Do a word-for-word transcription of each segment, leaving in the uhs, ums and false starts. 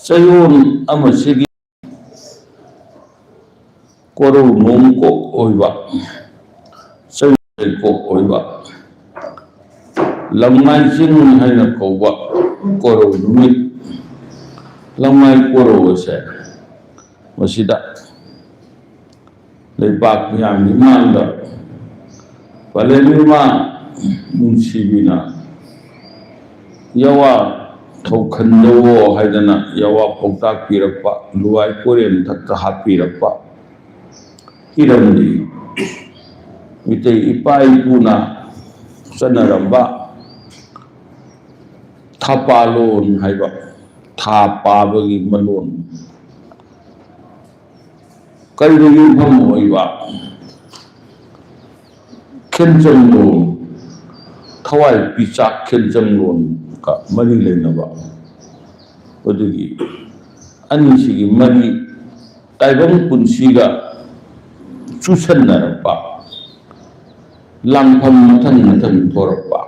ꯆꯌꯣꯜ ꯑꯃꯁꯤꯒꯤ ꯀꯣꯔꯧ ꯅꯣꯡ ꯀꯣꯛ ꯑꯣꯏꯕ, ꯆꯌꯣꯜ ꯀꯣꯛ ꯑꯣꯏꯕ, ꯂꯝꯉꯥꯏ ꯆꯤꯡ ꯍꯥꯏꯅ ꯀꯧꯕ ꯀꯣꯔꯧ ꯅꯨꯃꯤꯠ, ꯂꯝꯉꯥꯏ ꯀꯣꯔꯧ ꯑꯁꯦ ꯃꯁꯤꯗ ꯂꯩꯕꯥꯛ ꯃꯤꯌꯥꯝꯒꯤ ꯃꯥꯡꯗ ꯄꯂꯦꯝ ꯏꯃꯥ ꯅꯨꯡꯁꯤꯕꯤꯅ ꯌꯥꯋꯥ ꯊꯧꯈꯟꯗꯧꯑꯣ ꯍꯥꯏꯗꯅ ꯌꯥꯋꯥ ꯄꯥꯎꯇꯥꯛ ꯄꯤꯔꯛꯄ, ꯂꯨꯋꯥꯏ ꯀꯣꯔꯦꯟ ꯃꯊꯛꯇ ꯍꯥꯞꯄꯤꯔꯛꯄ ꯏꯔꯝꯗꯤ ꯃꯤꯇꯩ ꯏꯄꯥ ꯏꯄꯨꯅ ꯆꯠꯅꯔꯝꯕ ꯊꯥꯄꯥꯂꯣꯟ ꯍꯥꯏꯕ ꯊꯥ ꯄꯥꯕꯒꯤ ꯃꯂꯣꯟ ꯀꯔꯤꯗ ꯌꯨꯝꯐꯝ ꯑꯣꯏꯕ ꯈꯦꯟꯖꯝꯂꯣꯟ, ꯊꯋꯥꯏ ꯄꯤꯆꯥꯛ ꯈꯦꯟꯖꯝꯂꯣꯟꯒ ꯃꯔꯤ ꯂꯩꯅꯕ ꯑꯗꯨꯒꯤ ꯑꯅꯤꯁꯤꯒꯤ ꯃꯔꯤ ꯇꯥꯏꯕꯪ ꯄꯨꯟꯁꯤꯒ ꯆꯨꯁꯟꯅꯔꯛꯄ, ꯂꯥꯡꯐꯝ ꯃꯊꯪ ꯃꯊꯪ ꯊꯣꯔꯛꯄ,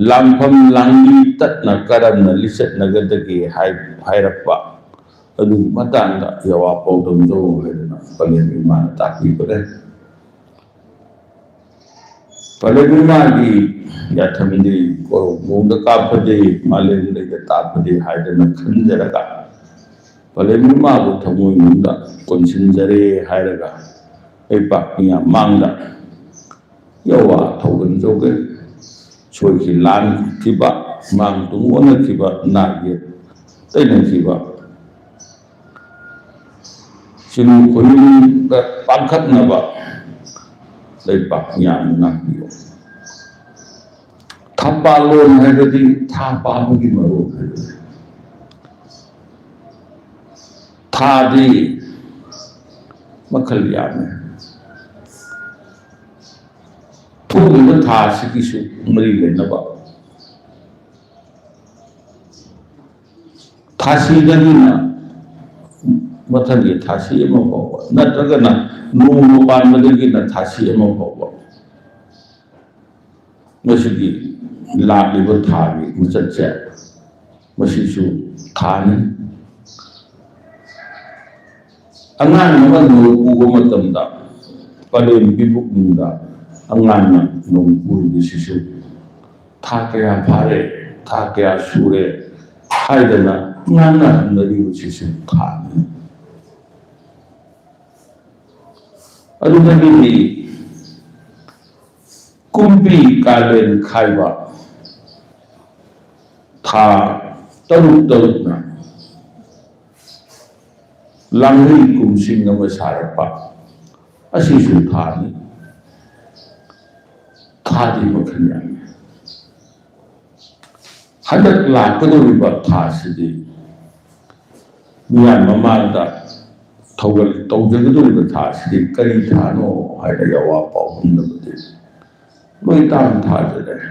ꯂꯥꯡꯐꯝ ꯂꯥꯡꯕꯤ ꯇꯠꯅ ꯀꯔꯝꯅ ꯂꯤꯆꯠꯅꯒꯗꯒꯦ ꯍꯥꯏ-, ꯍꯥꯏꯔꯛꯄ ꯑꯗꯨꯒꯤ ꯃꯇꯥꯡꯗ ꯌꯥꯋꯥ ꯄꯥꯎꯗꯝꯖꯧ ꯍꯥꯏꯗꯅ ꯄꯂꯦꯝ ꯏꯃꯥꯅ ꯇꯥꯛꯄꯤꯕꯅꯦ꯫ ꯄꯂꯦꯝ ꯏꯃꯥꯒꯤ ꯌꯥꯊꯪꯗꯤ ꯀꯣꯔꯧ ꯃꯣꯡꯗ ꯀꯥꯞꯄꯗꯤ ꯃꯥꯂꯦꯝ ꯂꯩꯗ ꯇꯥꯞꯄꯗꯤ ꯍꯥꯏꯗꯅ ꯈꯟꯖꯔꯒ ꯄꯂꯦꯝ ꯏꯃꯥꯕꯨ ꯊꯃꯣꯏꯅꯨꯡꯗ ꯀꯣꯟꯁꯤꯟꯖꯔꯦ ꯍꯥꯏꯔꯒ ꯂꯩꯄꯥꯛ ꯃꯤꯌꯥꯝ ꯃꯥꯡꯗ ꯌꯥꯋꯥ ꯊꯧꯒꯟꯖꯧꯒꯦ꯫ ꯁꯣꯏꯈꯤ ꯂꯥꯟꯈꯤꯕ, ꯃꯥꯡ ꯇꯨꯡ ꯑꯣꯟꯅꯈꯤꯕ, ꯅꯥ ꯌꯦꯛ ꯇꯩꯅꯈꯤꯕ, ꯆꯤꯡ ꯈꯨꯅꯨꯡꯗ ꯄꯥꯡꯈꯠꯅꯕ ꯂꯩꯕꯥꯛ ꯃꯤꯌꯥꯝ ꯉꯥꯛꯄꯤꯌꯨ꯫ ꯊꯝꯕꯥꯜꯂꯣꯟ ꯍꯥꯏꯕꯗꯤ ꯊꯥ ꯄꯥꯕꯒꯤ ꯃꯔꯣꯟ ꯍꯥꯏꯕꯅꯤ꯫ ꯊꯥꯗꯤ ꯃꯈꯜ ꯌꯥꯝꯃꯦ꯫ ꯊꯣꯛꯂꯤꯕ ꯊꯥ ꯑꯁꯤꯒꯤꯁꯨ ꯃꯔꯤ ꯂꯩꯅꯕ ꯊꯥꯁꯤꯗꯒꯤꯅ ꯃꯊꯪꯒꯤ ꯊꯥꯁꯤ ꯑꯃ ꯐꯥꯎꯕ, ꯅꯠꯇ꯭ꯔꯒꯅ ꯅꯣꯡꯃ ꯄꯥꯟꯕꯗꯒꯤꯅ ꯊꯥꯁꯤ ꯑꯃ ꯐꯥꯎꯕ, ꯃꯁꯤꯒꯤ ꯂꯥꯛꯂꯤꯕ ꯊꯥꯒꯤ ꯃꯆꯠꯁꯦ ꯃꯁꯤꯁꯨ ꯊꯥꯅꯤ꯫ ꯑꯉꯥꯡ ꯑꯃ ꯅꯣꯡ ꯄꯨꯕ ꯃꯇꯝꯗ ꯄꯂꯦꯝ ꯄꯤꯕꯨꯛꯅꯨꯡꯗ ꯑꯉꯥꯡꯅ ꯅꯣꯡ ꯄꯨꯔꯤꯕꯁꯤꯁꯨ ꯊꯥ ꯀꯌꯥ ꯐꯥꯔꯦ, ꯊꯥ ꯀꯌꯥ ꯁꯨꯔꯦ ꯍꯥꯏꯗꯅ ꯉꯥꯡꯅꯍꯟꯅꯔꯤꯕꯁꯤꯁꯨ ꯊꯥꯅꯤ꯫ ꯑꯗꯨꯗꯒꯤꯗꯤ ꯀꯨꯝꯕꯤ ꯀꯥꯂꯦꯟ ꯈꯥꯏꯕ ꯊꯥ ꯇꯔꯨꯛ ꯇꯔꯨꯛꯅ ꯂꯥꯡꯂꯩ ꯀꯨꯝꯁꯤꯡ ꯑꯃ ꯁꯥꯔꯛꯄ ꯑꯁꯤꯁꯨ ꯊꯥꯅꯤ꯫ ꯊꯥꯗꯤ ꯃꯈꯜ ꯌꯥꯝꯃꯤ꯫ ꯍꯟꯗꯛ ꯂꯥꯛꯀꯗꯧꯔꯤꯕ ꯊꯥꯁꯤꯗꯤ ꯃꯤꯌꯥꯝ ꯃꯃꯥꯡꯗ ꯊꯧꯒꯜ ꯇꯧꯖꯒꯗꯧꯔꯤꯕ ꯊꯥꯁꯤꯗꯤ ꯀꯔꯤ ꯊꯥꯅꯣ ꯍꯥꯏꯔꯒ ꯑꯋꯥ ꯄꯥꯎ ꯍꯨꯝꯅꯕꯗꯤ ꯂꯣꯏ ꯇꯥꯡ ꯊꯥꯗ ꯂꯩ꯫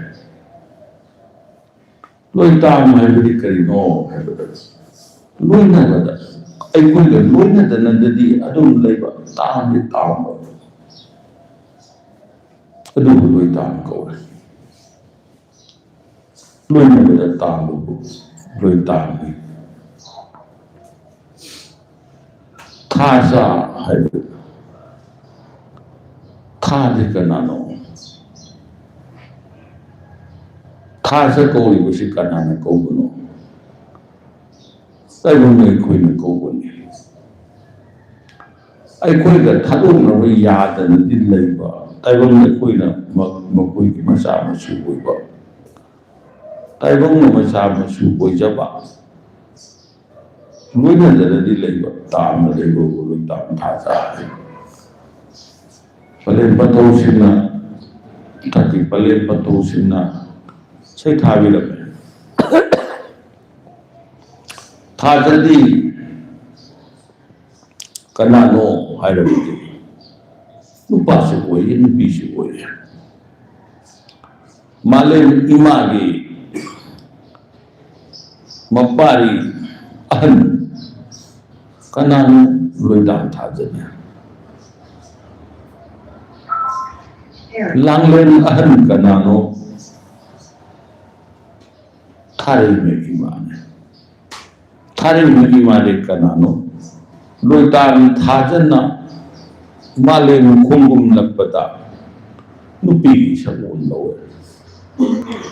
ꯂꯣꯏ ꯇꯥꯡ ꯍꯥꯏꯕꯗꯤ ꯀꯔꯤꯅꯣ ꯍꯥꯏꯕꯗ ꯂꯣꯏꯅꯕꯗ ꯑꯩꯈꯣꯏꯒ ꯂꯣꯏꯅꯗꯅꯗꯤ ꯑꯗꯨꯝ ꯂꯩꯕ ꯇꯥꯡꯗꯤ ꯇꯥꯡꯕ ꯑꯗꯨꯕꯨ ꯂꯣꯏ ꯇꯥꯡ ꯀꯧꯔꯦ꯫ ꯂꯣꯏꯅꯕꯗ ꯇꯥꯡꯕꯕꯨ ꯂꯣꯏ ꯇꯥꯡꯉꯤ꯫ ꯊꯥꯖ ꯍꯥꯏꯕ ꯊꯥꯗꯤ ꯀꯅꯥꯅꯣ? ꯊꯥꯖ ꯀꯧꯔꯤꯕꯁꯤ ꯀꯅꯥꯅ ꯀꯧꯕꯅꯣ? ꯇꯥꯏꯕꯪ ꯑꯩꯈꯣꯏꯅ ꯀꯧꯕꯅꯤ꯫ ꯑꯩꯈꯣꯏꯒ ꯊꯥꯗꯣꯛꯅꯕ ꯌꯥꯗꯅꯗꯤ ꯂꯩꯕ ꯇꯥꯏꯕꯪ ꯑꯩꯈꯣꯏꯅ ꯃ-, ꯃꯈꯣꯏꯒꯤ ꯃꯆꯥ ꯃꯁꯨ ꯑꯣꯏꯕ ꯇꯥꯏꯕꯪꯅ ꯃꯆꯥ ꯃꯁꯨ ꯑꯣꯏꯖꯕ ꯂꯣꯏꯅꯗꯅꯗꯤ ꯂꯩꯕ ꯇꯥꯝꯅ ꯂꯩꯕꯕꯨ ꯂꯣꯏ ꯇꯥꯝ ꯊꯥꯖ ꯍꯥꯏ꯫ ꯄꯂꯦꯝ ꯄꯟꯊꯧꯁꯤꯡꯅ ꯊꯥꯀꯤ ꯄꯂꯦꯝ ꯄꯟꯊꯧꯁꯤꯡꯅ ꯁꯩꯊꯥꯕꯤꯔꯝꯃꯤ꯫ ꯊꯥꯖꯗꯤ ꯀꯅꯥꯅꯣ ꯍꯥꯏꯔꯕꯗꯤ ꯅꯨꯄꯥꯁꯨ ꯑꯣꯏꯌꯦ, ꯅꯨꯄꯤꯁꯨ ꯑꯣꯏꯌꯦ꯫ ꯃꯥꯂꯦꯝ ꯏꯃꯥꯒꯤ ꯃꯄꯥꯔꯤ ꯑꯍꯟ ꯀꯅꯥꯅꯣ? ꯂꯣꯏꯗꯥꯝ ꯊꯥꯖꯅꯤ꯫ ꯂꯥꯡꯂꯦꯟ ꯑꯍꯟ ꯀꯅꯥꯅꯣ? ꯊꯥꯔꯩꯃ ꯏꯃꯥꯅꯦ꯫ ꯊꯥꯔꯩꯃ ꯏꯃꯥꯗꯤ ꯀꯅꯥꯅꯣ? ꯂꯣꯏꯇꯥꯟ ꯊꯥꯖꯅ ꯃꯥꯂꯦꯝ ꯈꯣꯡꯒꯨꯝꯂꯛꯄꯗ ꯅꯨꯄꯤꯒꯤ ꯁꯛꯑꯣꯟ ꯂꯧꯋꯦ꯫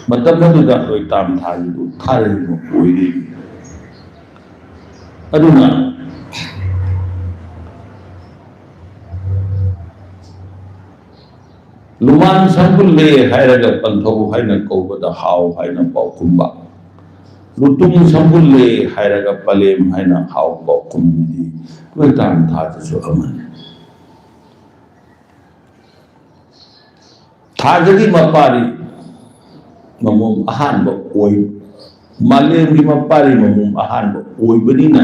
ꯃꯇꯝ ꯑꯗꯨꯗ ꯂꯣꯏꯇꯥꯟ ꯊꯥꯔꯤꯗꯨ ꯊꯥꯔꯩꯃ ꯑꯣꯏꯔꯤ꯫ ꯑꯗꯨꯅ ꯂꯨꯃꯥꯟ ꯁꯝꯕꯨꯜꯂꯦ ꯍꯥꯏꯔꯒ ꯄꯟꯊꯧ ꯍꯥꯏꯅ ꯀꯧꯕꯗ ꯍꯥꯎ ꯍꯥꯏꯅ ꯄꯥꯎꯈꯨꯝꯕ, ꯂꯨꯇꯨꯝ ꯁꯝꯕꯨꯜꯂꯦ ꯍꯥꯏꯔꯒ ꯄꯂꯦꯝ ꯍꯥꯏꯅ ꯍꯥꯎ ꯄꯥꯎꯈꯨꯝꯕꯤꯗꯤ ꯂꯣꯏꯇꯥꯟ ꯊꯥꯗꯁꯨ ꯑꯃꯅꯤ꯫ ꯊꯥꯖꯒꯤ ꯃꯄꯥꯔꯤ ꯃꯃꯣꯝ ꯑꯍꯥꯟꯕ ꯑꯣꯏ, ꯃꯥꯂꯦꯝꯒꯤ ꯃꯄꯥꯔꯤ ꯃꯃꯣꯝ ꯑꯍꯥꯟꯕ ꯑꯣꯏꯕꯅꯤꯅ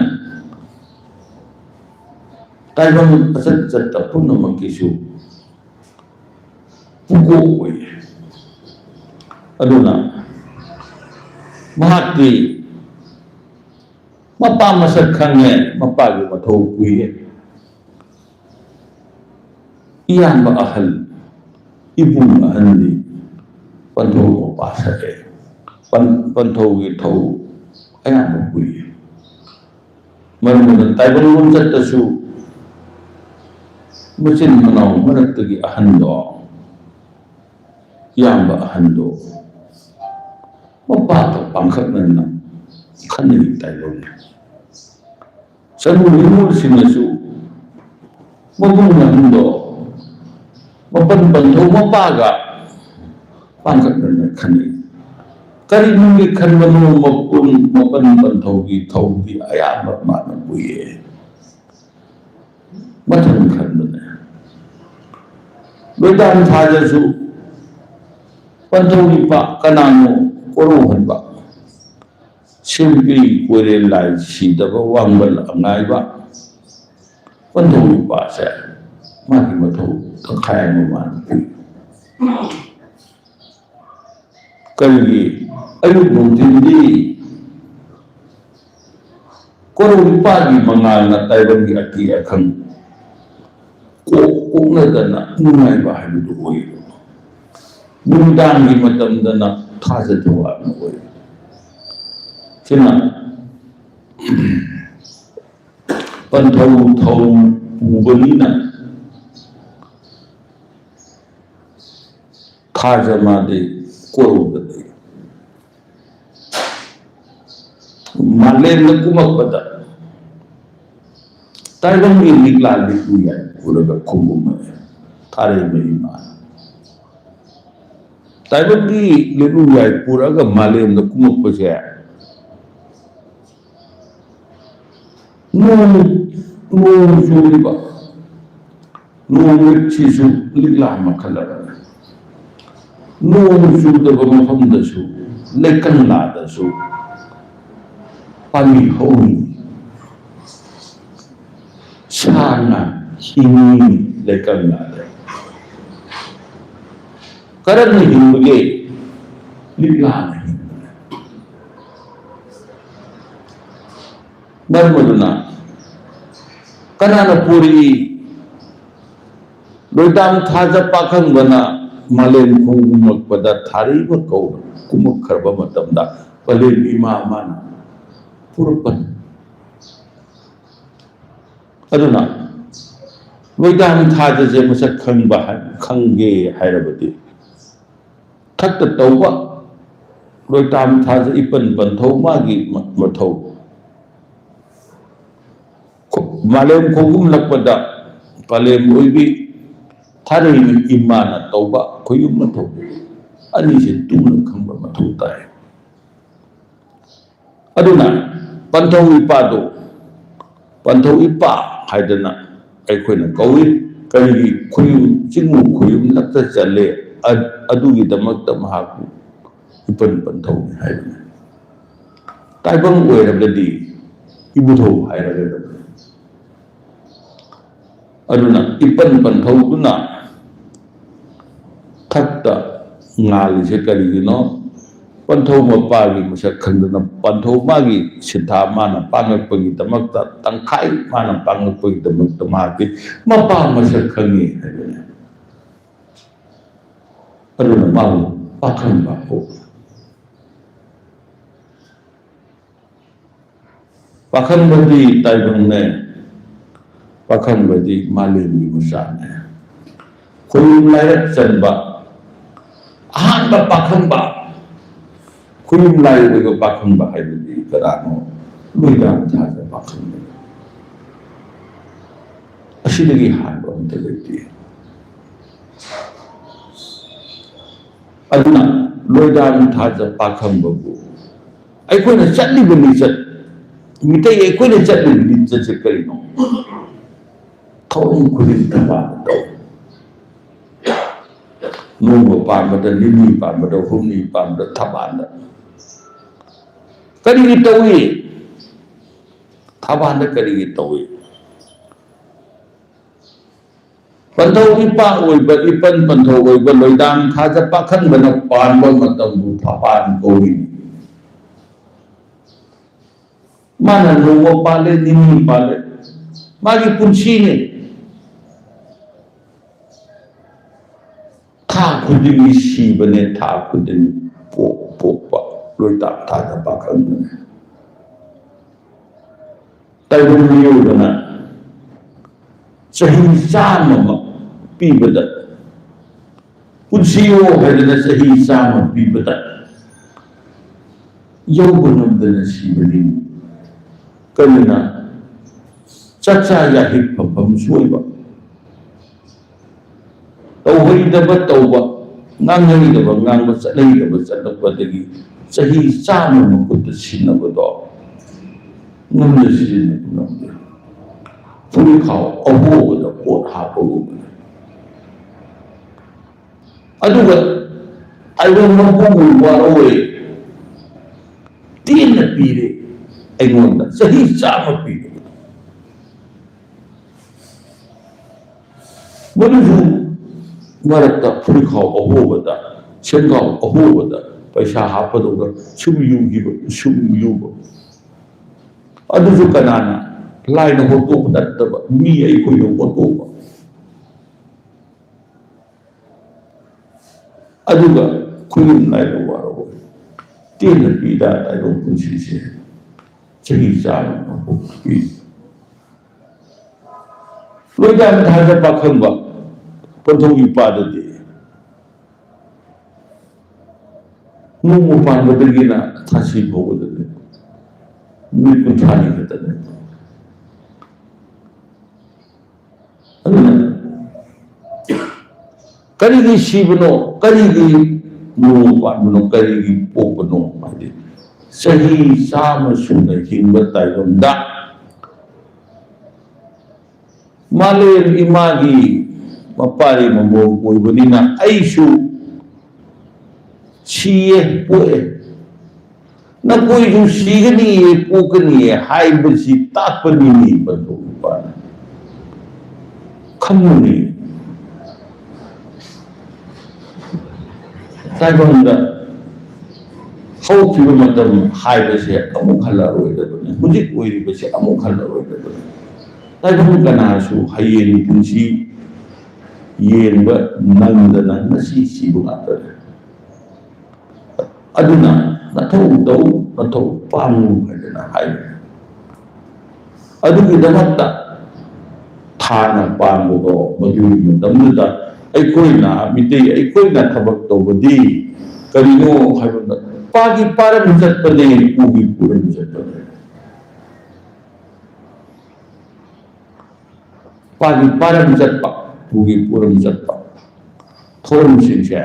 ꯇꯥꯏꯕꯪ ꯑꯆꯠ ꯆꯠꯇ ꯄꯨꯝꯅꯃꯛꯀꯤꯁꯨ ꯄꯨꯀꯣꯛ ꯑꯣꯏꯌꯦ꯫ ꯑꯗꯨꯅ ꯃꯍꯥꯛꯇꯤ ꯃꯄꯥ ꯃꯁꯛ ꯈꯪꯉꯦ, ꯃꯄꯥꯒꯤ ꯃꯊꯧ ꯄꯨꯏꯌꯦ꯫ ꯏꯌꯥꯝꯕ ꯑꯍꯜ, ꯏꯕꯨꯡ ꯑꯍꯟꯗꯤ ꯄꯟꯊꯧ ꯃꯄꯥ ꯁꯛꯑꯦ꯫ ꯄꯟ-, ꯄꯟꯊꯧꯒꯤ ꯊꯧ ꯑꯌꯥꯝꯕ ꯄꯨꯏꯌꯦ꯫ ꯃꯔꯝ ꯑꯗꯨꯅ ꯇꯥꯏꯕꯪ ꯂꯣꯟꯆꯠꯇꯁꯨ ꯃꯆꯤꯟ ꯃꯅꯥꯎ ꯃꯔꯛꯇꯒꯤ ꯑꯍꯟꯗꯣ, ꯏꯌꯥꯝꯕ ꯑꯍꯟꯗꯣ ꯃꯄꯥꯒ ꯄꯥꯡꯈꯛꯅꯅ ꯈꯟꯅꯔꯤ ꯇꯥꯏꯕꯪꯅꯤ꯫ ꯆꯅꯨ ꯅꯤꯉꯣꯜꯁꯤꯡꯅꯁꯨ ꯃꯕꯨꯡ ꯑꯍꯟꯗꯣ ꯃꯄꯟ ꯄꯟꯊꯧ ꯃꯄꯥꯒ ꯄꯥꯡꯈꯛꯅꯅ ꯈꯟꯅꯩ꯫ ꯀꯔꯤꯅꯨꯡꯒꯤ ꯈꯟꯕꯅꯣ ꯃꯄꯨꯟ ꯃꯄꯟ ꯄꯟꯊꯧꯒꯤ ꯊꯧꯗꯤ ꯑꯌꯥꯝꯕ ꯃꯥꯅ ꯄꯨꯏꯌꯦ꯫ ꯃꯊꯪ ꯈꯟꯕꯅꯦ꯫ ꯂꯣꯏꯇꯥꯟ ꯊꯥꯖꯁꯨ ꯄꯟꯊꯧ ꯅꯤꯄꯥ ꯀꯅꯥꯅꯣ ꯀꯣꯔꯧꯍꯟꯕ? ꯁꯤꯝꯄꯤ ꯀꯣꯏꯔꯦꯜ ꯂꯥꯏ ꯁꯤꯗꯕ ꯋꯥꯡꯕꯜ ꯑꯉꯥꯏꯕ꯫ ꯄꯟꯊꯧ ꯅꯤꯄꯥꯁꯦ ꯃꯥꯒꯤ ꯃꯊꯧ ꯇꯪꯈꯥꯏ ꯑꯃ ꯃꯥꯅ ꯄꯨꯏ꯫ ꯀꯔꯤꯒꯤ? ꯑꯌꯨꯛ ꯅꯨꯡꯊꯤꯟꯗꯤ ꯀꯣꯔꯧ ꯅꯤꯄꯥꯒꯤ ꯃꯉꯥꯜꯅ ꯇꯥꯏꯕꯪꯒꯤ ꯑꯀꯤ ꯑꯈꯪ ꯀꯣꯛ ꯀꯣꯛꯅꯗꯅ ꯅꯨꯡꯉꯥꯏꯕ ꯍꯥꯏꯕꯗꯨ ꯑꯣꯏꯌꯦꯕ꯫ ꯅꯨꯃꯤꯗꯥꯡꯒꯤ ꯃꯇꯝꯗꯅ ꯊꯥꯖ ꯊꯧꯋꯥꯟ ꯑꯣꯏ꯫ ꯁꯤꯅ ꯄꯟꯊꯧ ꯊꯧ ꯄꯨꯕꯅꯤꯅ ꯊꯥꯖ ꯃꯥꯗꯤ ꯀꯣꯔꯧꯗꯗꯤ ꯃꯥꯂꯦꯝꯗ ꯀꯨꯝꯃꯛꯄꯗ ꯇꯥꯏꯕꯪꯒꯤ ꯂꯤꯛꯂꯥ ꯂꯤꯛꯂꯤ ꯌꯥꯏ ꯄꯨꯔꯒ ꯈꯣꯡꯒꯨꯝꯃꯛꯑꯦ ꯊꯥꯔꯩ ꯃꯔꯤ ꯃꯥ꯫ ꯇꯥꯏꯕꯪꯒꯤ ꯂꯤꯛꯂꯤ ꯌꯥꯏ ꯄꯨꯔꯒ ꯃꯥꯂꯦꯝꯗ ꯀꯨꯝꯃꯛꯄꯁꯦ ꯅꯣꯡ ꯅꯣꯡ ꯆꯨꯔꯤꯕ ꯅꯣꯡ ꯂꯤꯛꯁꯤꯁꯨ ꯂꯤꯛꯂꯥ ꯃꯈꯜ ꯑꯃꯅꯤ꯫ ꯅꯣꯡ ꯆꯨꯗꯕ ꯃꯐꯝꯗꯁꯨ ꯂꯩꯀꯪꯂꯥꯗꯁꯨ ꯄꯥꯝꯕꯤ ꯍꯧꯔꯤ꯫ ꯁꯥ ꯉꯥ ꯍꯤꯡꯉꯤ ꯂꯩꯀꯪꯂꯥꯗ꯫ ꯀꯔꯝꯅ ꯍꯤꯡꯕꯒꯦ? ꯂꯤꯛꯂꯥꯅ ꯍꯤꯡꯕꯅꯤ꯫ ꯃꯔꯝ ꯑꯗꯨꯅ ꯀꯅꯥꯅ ꯄꯨꯔꯛꯏ? ꯂꯣꯏꯇꯥꯝ ꯊꯥꯖ ꯄꯥꯈꯪꯕꯅ ꯃꯥꯂꯦꯝ ꯈꯣꯡꯒꯨꯝꯂꯛꯄꯗ ꯊꯥꯔꯩꯕ ꯀꯧꯅ ꯀꯨꯝꯃꯛꯈ꯭ꯔꯕ ꯃꯇꯝꯗ ꯄꯂꯦꯝ ꯏꯃꯥ ꯃꯥꯅ ꯄꯨꯔꯛꯄꯅꯤ꯫ ꯑꯗꯨꯅ ꯂꯣꯏꯇꯥꯝ ꯊꯥꯖꯁꯦ ꯃꯁꯛ ꯈꯪꯕ ꯍꯥꯏ-, ꯈꯪꯒꯦ ꯍꯥꯏꯔꯕꯗꯤ ꯊꯛꯇ ꯇꯧꯕ ꯂꯣꯏꯇꯥꯝ ꯊꯥꯖ ꯏꯄꯟ ꯄꯟꯊꯧ ꯃꯥꯒꯤ ꯃ-, ꯃꯊꯧ꯫ ꯈꯣ-, ꯃꯥꯂꯦꯝ ꯈꯣꯡꯒꯨꯝꯂꯛꯄꯗ ꯄꯂꯦꯝ ꯑꯣꯏꯕꯤ ꯊꯥꯔꯩ ꯏꯃꯥꯅ ꯇꯧꯕ ꯈꯣꯏꯌꯨꯝ ꯃꯊꯧ ꯑꯅꯤꯁꯦ ꯇꯨꯅ ꯈꯪꯕ ꯃꯊꯧ ꯇꯥꯏ꯫ ꯑꯗꯨꯅ ꯄꯟꯊꯧ ꯏꯄꯥꯗꯨ ꯄꯟꯊꯧ ꯏꯄꯥ ꯍꯥꯏꯗꯅ ꯑꯩꯈꯣꯏꯅ ꯀꯧꯏ꯫ ꯀꯔꯤꯒꯤ ꯈꯣꯏꯌꯨꯝ, ꯆꯤꯡꯉꯨ ꯈꯣꯏꯌꯨꯝ ꯅꯛꯇ ꯆꯠꯂꯦ? ꯑ-, ꯑꯗꯨꯒꯤꯗꯃꯛꯇ ꯃꯍꯥꯛꯄꯨ ꯏꯄꯟ ꯄꯟꯊꯧꯅꯤ ꯍꯥꯏꯕꯅꯤ꯫ ꯇꯥꯏꯕꯪ ꯑꯣꯏꯔꯒꯗꯤ ꯏꯕꯨꯙꯧ ꯍꯥꯏꯔꯒꯗꯕꯅꯤ꯫ ꯑꯗꯨꯅ ꯏꯄꯟ ꯄꯟꯊꯧꯗꯨꯅ ꯊꯛꯇ ꯉꯥꯜꯂꯤꯁꯦ ꯀꯔꯤꯒꯤꯅꯣ? ꯄꯟꯊꯧ ꯃꯄꯥꯒꯤ ꯃꯁꯛ ꯈꯪꯗꯅ ꯄꯟꯊꯧ ꯃꯥꯒꯤ ꯁꯤꯟꯊꯥ ꯃꯥꯅ ꯄꯥꯡꯉꯛꯄꯒꯤꯗꯃꯛꯇ, ꯇꯪꯈꯥꯏ ꯃꯥꯅ ꯄꯥꯡꯉꯛꯄꯒꯤꯗꯃꯛꯇ ꯃꯍꯥꯛꯇꯤ ꯃꯄꯥ ꯃꯁꯛ ꯈꯪꯉꯤ ꯍꯥꯏꯕꯅꯤ꯫ ꯑꯗꯨꯅ ꯃꯥꯕꯨ ꯄꯥꯈꯪꯕ ꯀꯧꯕ꯫ ꯄꯥꯈꯪꯕꯗꯤ ꯇꯥꯏꯕꯪꯅꯦ, ꯄꯥꯈꯪꯕꯗꯤ ꯃꯥꯂꯦꯝꯒꯤ ꯃꯆꯥꯅꯦ꯫ ꯈꯣꯏꯌꯨꯝ ꯂꯥꯏꯔꯛ ꯆꯟꯕ, ꯑꯍꯥꯟꯕ ꯄꯥꯈꯪꯕ, ꯈꯣꯏꯌꯨꯝ ꯂꯥꯏꯔꯛ ꯑꯣꯏꯕ ꯄꯥꯈꯪꯕ ꯍꯥꯏꯕꯗꯤ ꯀꯅꯥꯅꯣ? ꯂꯣꯏꯗꯥꯝ ꯊꯥꯖ ꯄꯥꯈꯪꯕꯅꯤ꯫ ꯑꯁꯤꯗꯒꯤ ꯍꯥꯟꯕ ꯑꯝꯇ ꯂꯩꯇꯦ꯫ ꯑꯗꯨꯅ ꯂꯣꯏꯗꯥꯝ ꯊꯥꯖ ꯄꯥꯈꯪꯕꯕꯨ ꯑꯩꯈꯣꯏꯅ ꯆꯠꯂꯤꯕ ꯂꯤꯆꯠ, ꯃꯤꯇꯩ ꯑꯩꯈꯣꯏꯅ ꯆꯠꯂꯤꯕ ꯂꯤꯆꯠꯁꯦ ꯀꯔꯤꯅꯣ? ꯊꯧꯔꯝ ꯈꯨꯗꯤꯡ ꯊꯕꯥꯟ ꯇꯧ꯫ ꯅꯣꯡꯃ ꯄꯥꯟꯕꯗ, ꯅꯤꯅꯤ ꯄꯥꯟꯕꯗ, ꯍꯨꯝꯅꯤ ꯄꯥꯟꯕꯗ ꯊꯕꯥꯟꯗ ꯀꯔꯤꯒꯤ ꯇꯧꯏ? ꯊꯕꯥꯟꯗ ꯀꯔꯤꯒꯤ ꯇꯧꯏ? ꯄꯟꯊꯧ ꯏꯄꯥ ꯑꯣꯏꯕ, ꯏꯄꯟ ꯄꯟꯊꯧ ꯑꯣꯏꯕ ꯂꯣꯏꯗꯥꯝ ꯊꯥꯖ ꯄꯥꯈꯪꯕꯅ ꯄꯥꯟꯕ ꯃꯇꯝꯕꯨ ꯊꯕꯥꯟ ꯀꯧꯏ꯫ ꯃꯥꯅ ꯅꯣꯡꯃ ꯄꯥꯜꯂꯦ, ꯅꯤꯅꯤ ꯄꯥꯜꯂꯦ, ꯃꯥꯒꯤ ꯄꯨꯟꯁꯤꯅꯦ꯫ ꯊꯥ ꯈꯨꯗꯤꯡꯒꯤ ꯁꯤꯕꯅꯦ, ꯊꯥ ꯈꯨꯗꯤꯡꯒꯤ ꯄꯣꯛ-, ꯄꯣꯛꯄ ꯂꯣꯏꯇꯥꯛ ꯊꯥꯗ ꯄꯥꯈꯪꯕꯅꯦ꯫ ꯇꯥꯏꯕꯪ ꯃꯤꯑꯣꯏꯕꯅ ꯆꯍꯤ ꯆꯥꯝꯃꯃꯛ ꯄꯤꯕꯗ, ꯄꯨꯟꯁꯤꯌꯣ ꯍꯥꯏꯗꯅ ꯆꯍꯤ ꯆꯥꯝꯃ ꯄꯤꯕꯗ, ꯌꯧꯕ ꯉꯝꯗꯅ ꯁꯤꯕꯅꯤ꯫ ꯀꯔꯤꯅ? ꯆꯥꯛꯆꯥ ꯌꯥꯍꯤꯞ ꯐꯝꯐꯝ ꯁꯣꯏꯕ, ꯇꯧꯍꯩꯗꯕ ꯇꯧꯕ, ꯉꯥꯡꯍꯩꯗꯕ ꯉꯥꯡꯕ, ꯆꯠꯍꯩꯗꯕ ꯆꯠꯂꯛꯄꯗꯒꯤ ꯆꯍꯤ ꯆꯥꯝꯃ ꯃꯈꯨꯠꯇ ꯁꯤꯟꯅꯕꯗꯣ ꯉꯝꯅ ꯁꯤꯖꯤꯟꯅꯕ ꯉꯝꯗꯦ꯫ ꯐꯨꯔꯤꯠꯈꯥꯎ ꯑꯍꯣꯕꯗ ꯄꯣꯠ ꯍꯥꯞꯄꯒꯨꯝꯕꯅꯤ꯫ ꯑꯗꯨꯒ ꯇꯥꯏꯕꯪ ꯃꯄꯨꯕꯨ ꯋꯥꯔꯧꯔꯦ, ꯇꯦꯟꯅ ꯄꯤꯔꯦ, ꯑꯩꯉꯣꯟꯗ ꯆꯍꯤ ꯆꯥꯝꯃ ꯄꯤꯔꯦ꯫ ꯃꯗꯨꯁꯨ ꯃꯔꯛꯇ ꯐꯨꯔꯤꯠꯈꯥꯎ ꯑꯍꯣꯕꯗ, ꯁꯦꯟꯈꯥꯎ ꯑꯍꯣꯕꯗ ꯄꯩꯁꯥ ꯍꯥꯞꯄꯗꯧꯅ ꯁꯨꯝ ꯌꯨꯈꯤꯕ, ꯁꯨꯝ ꯌꯨꯕ꯫ ꯑꯗꯨꯁꯨ ꯀꯅꯥꯅ? ꯂꯥꯏꯅ ꯍꯣꯠꯇꯣꯛꯄ ꯅꯠꯇꯕ, ꯃꯤ ꯑꯩꯈꯣꯏꯅ ꯍꯣꯠꯇꯣꯛꯄ꯫ ꯑꯗꯨꯒ ꯈꯨꯌꯨꯝ ꯂꯥꯏꯔ ꯋꯥꯔꯧ꯫ ꯇꯦꯟꯅ ꯄꯤꯗ ꯇꯥꯏꯕꯪ ꯄꯨꯟꯁꯤꯁꯦ꯫ ꯆꯍꯤ ꯆꯥꯝꯃ ꯄꯤ꯫ ꯂꯣꯏꯗꯥ ꯊꯥꯗ ꯄꯥꯈꯪꯕ ꯄꯟꯊꯧꯒꯤ ꯄꯥꯗꯗꯤ ꯅꯣꯡꯃ ꯄꯥꯟꯕꯗꯒꯤꯅ ꯊꯥꯁꯤ ꯐꯥꯎꯕꯗꯅꯦ ꯅꯨꯃꯤꯠ ꯀꯨꯟꯊ꯭ꯔꯥꯅꯤ ꯈꯛꯇꯅꯦ꯫ ꯑꯗꯨꯅ ꯀꯔꯤꯒꯤ ꯁꯤꯕꯅꯣ, ꯀꯔꯤꯒꯤ ꯅꯣꯡꯃ ꯄꯥꯟꯕꯅꯣ, ꯀꯔꯤꯒꯤ ꯄꯣꯛꯄꯅꯣ ꯍꯥꯏꯗꯤ ꯆꯍꯤ ꯆꯥꯝꯃ ꯁꯨꯅ ꯍꯤꯡꯕ ꯇꯥꯏꯕꯪꯗ ꯃꯥꯂꯦꯝ ꯏꯃꯥꯒꯤ ꯃꯄꯥꯔꯤ ꯃꯃꯣꯝ ꯑꯣꯏꯕꯅꯤꯅ ꯑꯩꯁꯨ ꯁꯤꯌꯦ, ꯄꯣꯛꯑꯦ꯫ ꯅꯈꯣꯏꯁꯨ ꯁꯤꯒꯅꯤꯌꯦ, ꯄꯣꯛꯀꯅꯤꯌꯦ ꯍꯥꯏꯕꯁꯤ ꯇꯥꯛꯄꯅꯤꯅꯦ ꯄꯟꯊꯧ ꯏꯄꯥꯅ꯫ ꯈꯪꯉꯨꯅꯦ꯫ ꯇꯥꯏꯕꯪꯗ ꯍꯧꯈꯤꯕ ꯃꯇꯝ ꯍꯥꯏꯕꯁꯦ ꯑꯃꯨꯛ ꯍꯜꯂꯔꯣꯏꯗꯕꯅꯤ, ꯍꯧꯖꯤꯛ ꯑꯣꯏꯔꯤꯕꯁꯦ ꯑꯃꯨꯛ ꯍꯜꯂꯔꯣꯏꯗꯕꯅꯤ꯫ ꯇꯥꯏꯕꯪ ꯀꯅꯥꯁꯨ ꯍꯌꯦꯡ ꯄꯨꯟꯁꯤ ꯌꯦꯡꯕ ꯅꯪꯗꯅ ꯉꯁꯤ ꯁꯤꯕ ꯉꯥꯛꯇꯅꯤ꯫ ꯑꯗꯨꯅ ꯅꯊꯧ ꯇꯧ, ꯅꯊꯧ ꯄꯥꯡꯉꯨ ꯍꯥꯏꯗꯅ ꯍꯥꯏꯕꯅꯤ꯫ ꯑꯗꯨꯒꯤꯗꯃꯛꯇ ꯊꯥꯅ ꯄꯥꯟꯕꯗꯣ ꯃꯗꯨꯒꯤ ꯃꯇꯝꯗꯨꯗ ꯑꯩꯈꯣꯏꯅ, ꯃꯤꯇꯩ ꯑꯩꯈꯣꯏꯅ ꯊꯕꯛ ꯇꯧꯕꯗꯤ ꯀꯔꯤꯅꯣ ꯍꯥꯏꯕꯗ ꯄꯥꯒꯤ ꯄꯥꯔꯝ ꯆꯠꯄꯅꯦ, ꯄꯨꯒꯤ ꯄꯨꯔꯝ ꯆꯠꯄꯅꯦ꯫ ꯄꯥꯒꯤ ꯄꯥꯔꯝ ꯆꯠꯄ, ꯄꯨꯒꯤ ꯄꯨꯔꯝ ꯆꯠꯄ ꯊꯧꯔꯝꯁꯤꯡꯁꯦ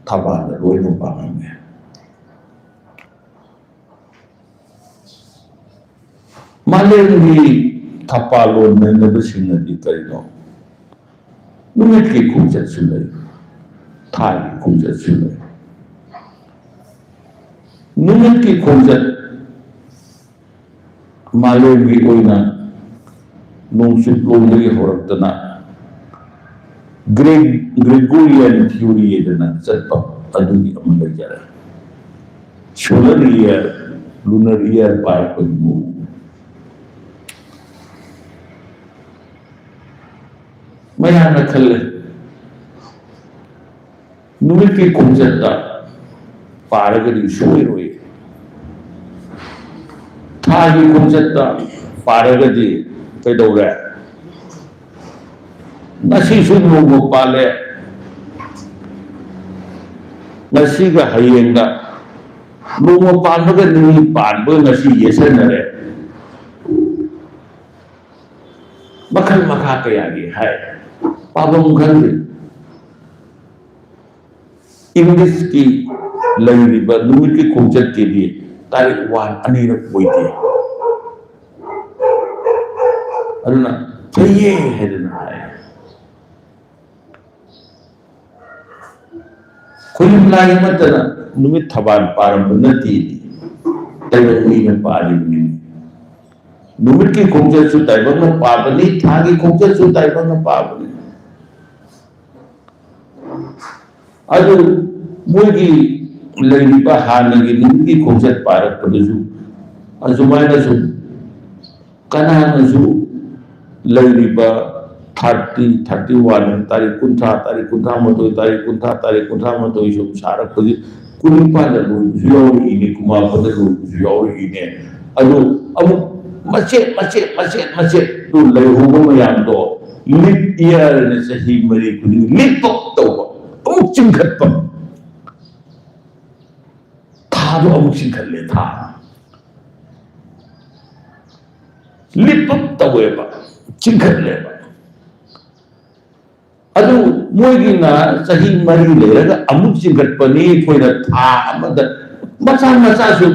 ꯊꯧꯕꯥꯜꯗ ꯂꯣꯏꯅ ꯄꯥꯡꯉꯝꯃꯦ꯫ ꯃꯥꯂꯦꯝꯒꯤ ꯊꯧꯕꯥꯜ ꯂꯣꯟ ꯅꯩꯅꯕꯁꯤꯡꯅꯗꯤ ꯀꯔꯤꯅꯣ? ꯅꯨꯃꯤꯠꯀꯤ ꯈꯣꯡꯆꯠꯁꯨ ꯂꯩ, ꯊꯥꯒꯤ ꯈꯣꯡꯆꯠꯁꯨ ꯂꯩ꯫ ꯅꯨꯃꯤꯠꯀꯤ ꯈꯣꯡꯆꯠ ꯃꯥꯂꯦꯝꯒꯤ ꯑꯣꯏꯅ ꯅꯣꯡꯆꯨꯞꯂꯣꯝꯗꯒꯤ ꯍꯧꯔꯛꯇꯅ Gre-, Gregorian theory ꯍꯥꯏꯗꯅ ꯆꯠꯄ ꯑꯗꯨꯒꯤ ꯑꯃ ꯂꯩꯖꯔꯦ꯫ Solar year, lunar year ꯄꯥꯔꯛꯄꯒꯤ ꯃꯑꯣꯡ꯫ ꯃꯌꯥꯝꯅ ꯈꯜꯂꯦ, ꯅꯨꯃꯤꯠꯀꯤ ꯈꯣꯡꯆꯠꯇ ꯄꯥꯔꯒꯗꯤ ꯁꯣꯏꯔꯣꯏ꯫ ꯊꯥꯒꯤ ꯈꯣꯡꯆꯠꯇ ꯄꯥꯔꯒꯗꯤ ꯀꯩꯗꯧꯔꯦ? ꯉꯁꯤꯁꯨ ꯅꯣꯡꯃ ꯄꯥꯜꯂꯦ, ꯉꯁꯤꯒ ꯍꯌꯦꯡꯒ, ꯅꯣꯡꯃ ꯄꯥꯟꯕꯒ ꯅꯤꯅꯤ ꯄꯥꯟꯕꯒ ꯉꯁꯤ ꯌꯦꯠꯁꯟꯅꯔꯦ꯫ ꯃꯈꯜ ꯃꯈꯥ ꯀꯌꯥꯒꯤ ꯍꯥꯏ, ꯄꯥꯐꯝ ꯈꯪꯗꯦ꯫ ꯏꯪꯂꯤꯁꯀꯤ ꯂꯩꯔꯤꯕ ꯅꯨꯃꯤꯠꯀꯤ ꯈꯣꯡꯆꯠꯀꯤꯗꯤ ꯇꯥꯔꯤꯛ ꯋꯥꯟ ꯑꯅꯤꯔꯛ ꯑꯣꯏꯗꯦ꯫ ꯑꯗꯨꯅ ꯐꯩꯌꯦ ꯍꯥꯏꯗꯅ ꯍꯥꯏ꯫ ꯈꯣꯏꯅꯨꯡ ꯂꯥꯏ ꯑꯃꯠꯇꯅ ꯅꯨꯃꯤꯠ ꯊꯕꯥꯜ ꯄꯥꯔꯝꯕ ꯅꯠꯇꯦ, ꯇꯥꯏꯕꯪ ꯃꯤꯅ ꯄꯥꯔꯤꯕꯅꯤ꯫ ꯅꯨꯃꯤꯠꯀꯤ ꯈꯣꯡꯆꯠꯁꯨ ꯇꯥꯏꯕꯪꯅ ꯄꯥꯕꯅꯤ, ꯊꯥꯒꯤ ꯈꯣꯡꯆꯠꯁꯨ ꯇꯥꯏꯕꯪꯅ ꯄꯥꯕꯅꯤ꯫ ꯑꯗꯨ ꯃꯣꯏꯒꯤ ꯂꯩꯔꯤꯕ ꯍꯥꯟꯅꯒꯤ ꯅꯨꯃꯤꯠꯀꯤ ꯈꯣꯡꯆꯠ ꯄꯥꯔꯛꯄꯗꯨꯁꯨ ꯑꯁꯨꯃꯥꯏꯅ ꯁꯨꯝ ꯀꯅꯥꯅꯁꯨ ꯂꯩꯔꯤꯕ ꯊꯥꯔꯇꯤ, ꯊꯥꯔꯇꯤ ꯋꯥꯟ, ꯇꯥꯔꯤꯛ ꯀꯨꯟꯊ꯭ꯔꯥ, ꯇꯥꯔꯤꯛ ꯀꯨꯟꯊ꯭ꯔꯥ ꯃꯥꯊꯣꯏ, ꯇꯥꯔꯤꯛ ꯀꯨꯟꯊ꯭ꯔꯥ, ꯇꯥꯔꯤꯛ ꯀꯨꯟꯊ꯭ꯔꯥ ꯃꯥꯊꯣꯏ ꯁꯨꯝ ꯁꯥꯔꯛꯄꯁꯤ ꯀꯨꯟꯅꯤꯄꯥꯟꯗ ꯂꯣꯏꯕꯁꯨ ꯌꯥꯎꯔꯛꯏꯅꯦ, ꯀꯨꯟꯃꯥꯄꯟꯗ ꯂꯣꯏꯕꯁꯨ ꯌꯥꯎꯔꯛꯏꯅꯦ꯫ ꯑꯗꯨ ꯑꯃꯨꯛ ꯃꯆꯦꯠ ꯃꯆꯦꯠ ꯃꯆꯦꯠ ꯃꯆꯦꯠ ꯇꯨ ꯂꯩꯍꯧꯕ ꯃꯌꯥꯝꯗꯣ ꯂꯤꯞ ꯏꯌꯥꯔꯅ ꯆꯍꯤ ꯃꯔꯤ ꯈꯨꯗꯤꯡ ꯂꯤꯞ ꯑꯞ ꯇꯧꯕ, ꯑꯃꯨꯛ ꯆꯤꯡꯈꯠꯄ, ꯊꯥꯗꯣ ꯑꯃꯨꯛ ꯆꯤꯡꯈꯠꯂꯦ, ꯊꯥ ꯂꯤꯞ ꯑꯞ ꯇꯧꯋꯦꯕ, ꯆꯤꯡꯈꯠꯂꯦꯕ꯫ ꯑꯗꯨ ꯃꯣꯏꯒꯤꯅ ꯆꯍꯤ ꯃꯔꯤ ꯂꯩꯔꯒ ꯑꯃꯨꯛ ꯆꯤꯡꯈꯠꯄꯅꯤ꯫ ꯑꯩꯈꯣꯏꯅ ꯊꯥ ꯑꯃꯗ ꯃꯆꯥ ꯃꯆꯥ ꯁꯨꯝ,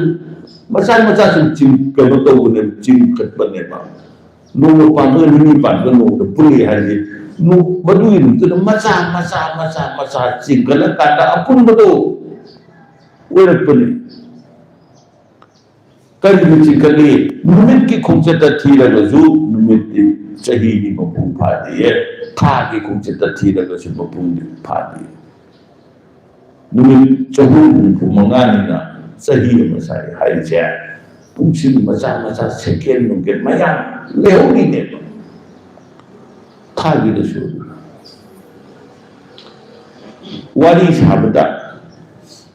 ꯃꯆꯥ ꯃꯆꯥ ꯁꯨꯝ ꯆꯤꯡ-, ꯀꯩꯅꯣ ꯇꯧꯕꯅꯦꯕ, ꯆꯤꯡꯈꯠꯄꯅꯦꯕ꯫ ꯅꯣꯡꯃ ꯄꯥꯟꯕꯒ ꯅꯤꯅꯤ ꯄꯥꯟꯕꯒ ꯅꯣꯡꯃꯗ ꯄꯨꯜꯂꯤ ꯍꯥꯏꯁꯦ, ꯅꯣ-, ꯃꯗꯨꯒꯤ ꯅꯨꯃꯤꯠꯇꯨꯗ ꯃꯆꯥ ꯃꯆꯥ ꯃꯆꯥ ꯃꯆꯥ ꯆꯤꯡꯈꯠꯂꯀꯥꯟꯗ ꯑꯄꯨꯟꯕꯗꯣ ꯑꯣꯏꯔꯛꯄꯅꯤ꯫ ꯀꯔꯤꯒꯤ ꯆꯤꯡꯈꯠꯂꯤ? ꯅꯨꯃꯤꯠꯀꯤ ꯈꯣꯡꯆꯠꯇ ꯊꯤꯔꯒꯁꯨ ꯅꯨꯃꯤꯠꯇꯤ ꯆꯍꯤꯗꯤ ꯃꯄꯨꯡ ꯐꯥꯗꯦꯌꯦ, ꯊꯥꯒꯤ ꯈꯣꯡꯆꯠꯇ ꯊꯤꯔꯒꯁꯨ ꯃꯄꯨꯡꯗꯤ ꯐꯥꯗꯦ꯫ ꯅꯨꯃꯤꯠ ꯆꯍꯨꯝ ꯍꯨꯝꯐꯨ ꯃꯉꯥꯅꯤꯅ ꯆꯍꯤ ꯑꯃ ꯁꯥꯏ ꯍꯥꯏꯔꯤꯁꯦ, ꯄꯨꯡꯁꯤꯡ ꯃꯆꯥ ꯃꯆꯥ, ꯁꯦꯀꯦꯟ ꯅꯨꯡꯀꯦꯟ ꯃꯌꯥꯝ ꯂꯩꯍꯧꯔꯤꯅꯦꯕ꯫ ꯊꯥꯒꯤꯗꯁꯨ ꯋꯥꯔꯤ ꯁꯥꯕꯗ